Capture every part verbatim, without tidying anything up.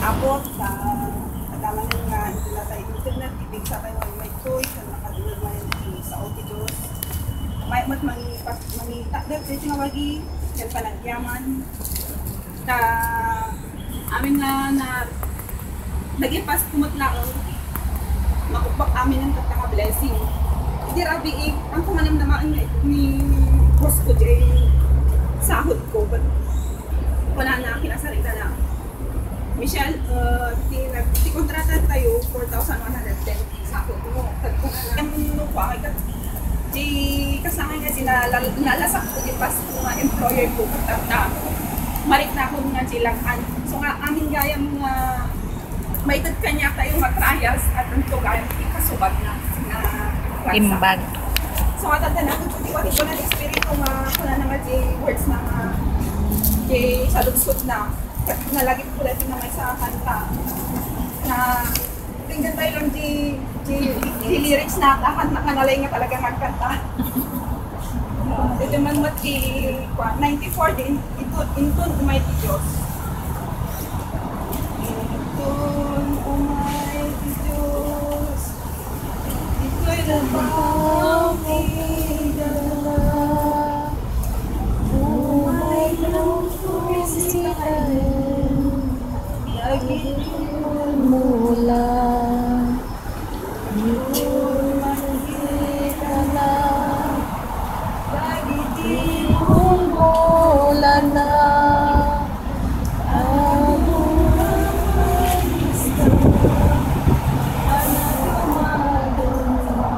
Apo, ta adda manen nga internet, internet, ipigsa tayo nga may choice, nga makadungan manen ti sao ti Dios. May met mangipas-, mangitakder ti sinawagan, ken panagyaman. Ta amin nga na, nagipas kumot laeng, makuppak amin ang tattaka blessing. Idi rabii, ang kumanamnama ni, ni boss ko, jay sahod ko, but wala na, kinasarita na. Michelle, uh, ti, nag-, ti kontrata tayo, four thousand one hundred ten. Sako ko, tagko nga lang. Ang nupa, ay, kat-, di kasangay nga di nalal-, nalasak ko di pas ko nga employer ko, katata. Marik na ako nga di lang, an-, so nga, amin gayam nga, maited kanya tayo nga trials at ang to gayam ikasubat na, na Imbag. So, nga tanda na, kung di wari ko na espiritu nga, kuna na nga di words na nga, di sa lungsod na, nalagip ko lang na may sa kanta. Na, Tingnan tayo lang di, di, di lyrics na, tahan na kanalay nga talaga nagkanta. Dito man mat di, kwa, ninety-four di, in-, intun, intun umay ti Dios. Intun umay ti Dios. Ditoy labaw ti dala. Umay lang ko si Karen. Dagiti bulbula, iturmanhitana. Dagiti bulbulana, adu a mabista, adu a maduma.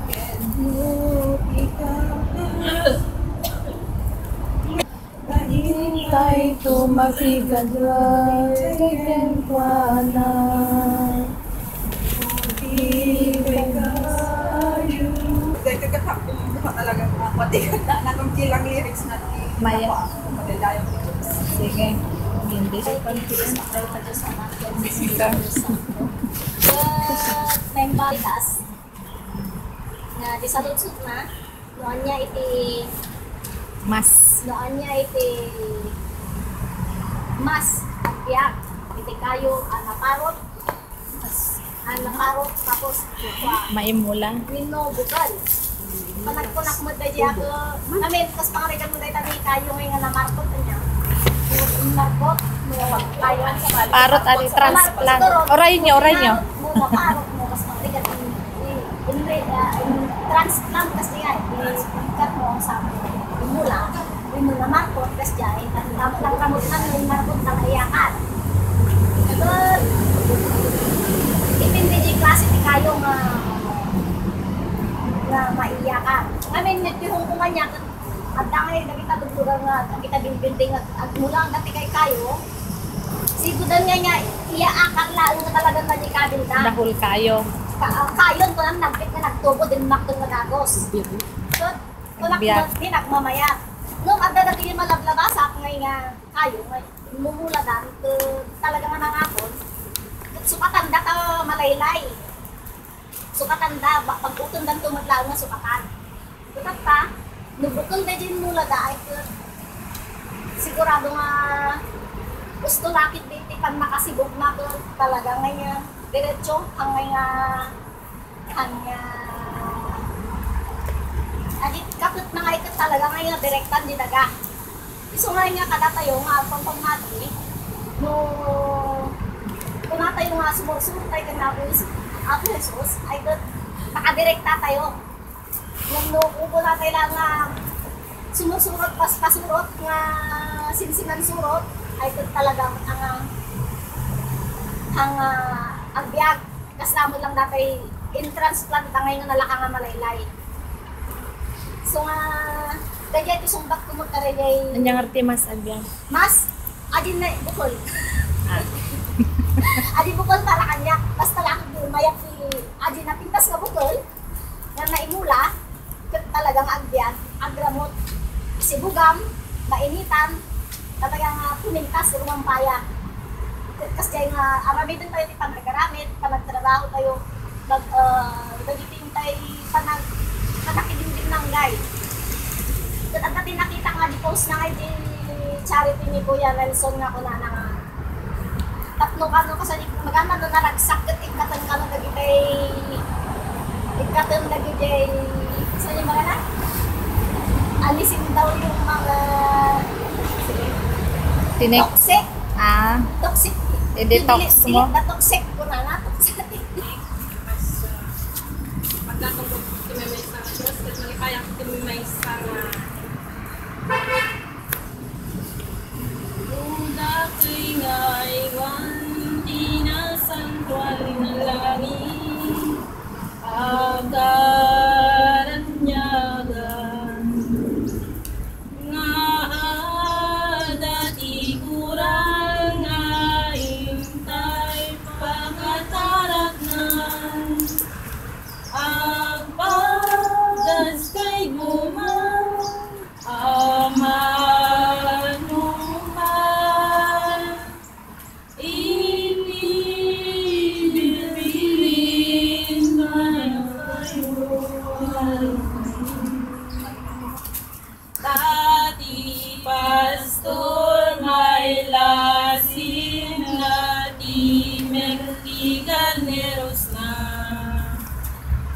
Ken no ikaw Intay to makigagay kenkuana. Dahil kagkatapos mo ka talaga, mapati ka na, nagkamkilang lyrics na ni Maya. Madadayang lyrics. Sige. Hindi. Ay, confident. Ay, pati sa mga Ika. Sa membalitas nga di saludsod na, no ania iti Mas. no ania iti mas agbiag iti kayo a naparot, a naparot, tapos, kua, Maimula. Wenno bukel. Panagkunak met daydi a, ngamin, kas pangarigan mo dayta ni kayo ngay nga namarkot, ania? Markot, no, kayo. Parot, ari, transplant. Oray nyo, oray nyo. Mo maparot, mo, kas pangarigan mo. Hindi, ah, transplant kasi nga, eh, ikat mo sa mula, yung mga markot, kasi dyan, eh, ang ramot lang, ramot lang, yung markot lang, iyakan. Ito, depende di klase ti kayo nga, nga maiyakan. I mean, nagpihong ko nga niya, at dangay, nagkita dugdugan nga, nagkita building, at, at mula ang dati kay kayo, Sigudan nga nga, iya akar laeng nga talaga nga di kabilda. Dahul kayo. Ka-, ah, kayon, kunam nagpit nga nagtubo, din makdeng nga dagos. So, kunak Biag. Di nagmamayat. Nung adda dagiti malablabasak ngay nga kayo, ngay mumuladan, ket talaga nga nangaton, ket sukatan data malaylay. Sukatan da, ba-, pag-uton danto met laeng nga sukatan. Ket ta, no bukel daydi mula da, ay ket sigurado nga gusto lakit di ti pannakasibog na ket talaga nga nga diretso, angay nga, angay nga, adi, kapet na nga iket talaga nga nga direktan di daga. Isu nga nga kadatayo nga agpagpagmati, no kunatayo nga sumursurot tayo ken Apo Jes-, Apo Jesus, ay ket nakadirekta tayo. Ngem no ubo natay lang nga sumursurot, paspasurot nga sinsinansurot, ay ket talaga ang, ang, ah, agbiag. Kasla met lang datoy in-transplant ngay nga nalaka nga malaylay. So nga, daydiay ti sungbat ko met kadaydiay. Ania nga ti mas agbiag? Mas, adi na bukol. Ah. Adi bukol para kaniak. Basta lang, di mayat ti, adi napintas nga bukol, nga naimula, ket talaga nga agbiag, agramut. Sibugam, mainitan, talaga nga pumintas, rumampaya. Ket kasdiay nga aramiden tayo ti panagaramid, panagtrabaho tayo, mag-, ah, dagiti tay panag-, panakidingding nanggay. Ket adda ti nakita nga di post na nga iti charity ni Kuya Nelson nga kunana nga, Tapno kano kasano, magana no naragsak ket ikkaten kano dagiti, ikkaten dagiti, saan yung magana? Alisin daw yung mga, sige. Tinik-, toxic. Ah. Toxic. I-detox mo? Pilit na toxic. Kunana, toxic. Pagkatungkol ti maymaysa nga Dios, ket mangipayag ti maymaysa nga Uda kay nga aywan ti nasantoan nga langit, a karanyagan, nga adda ti kural nga intay pakataratna, agpagdaskay koma. Ama, no, ibilin kayo. Ta ti pastor, mailasin na ti mektigan ni Rosna.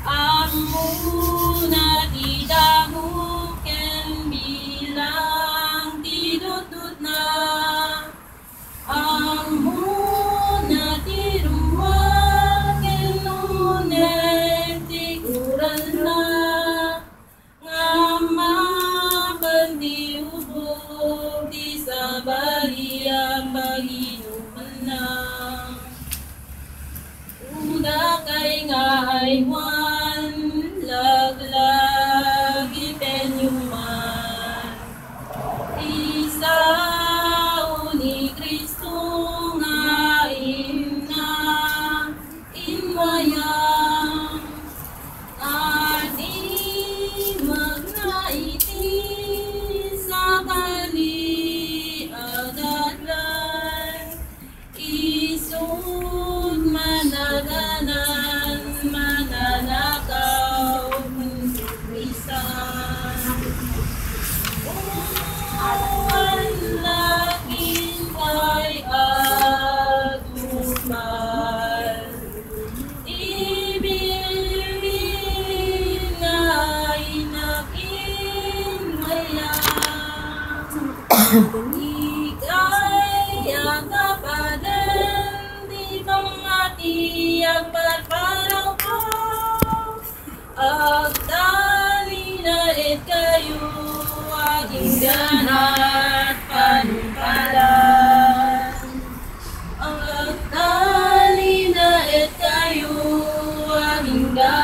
Ammona ti damo ken bilang ti dutdotna. Ammona ti rua ken uneg ti kuralna. Nga mapan ti ubog ti sabali a paginumanna. Uda kay nga aywan, laglagipenyo man ti sao ni Cristo nga inna, inwaya, a dimagna iti sabali a datlan. Isut managanan, mananakaw, bisan. Uwan lakin kay agtumbal. Ibilin nga inakin maya. Ikay a kapaden, di pangati agparparaw ko. Agtalinaed kayo, agingganat panungpalan. Agtalinaed kayo, agingganat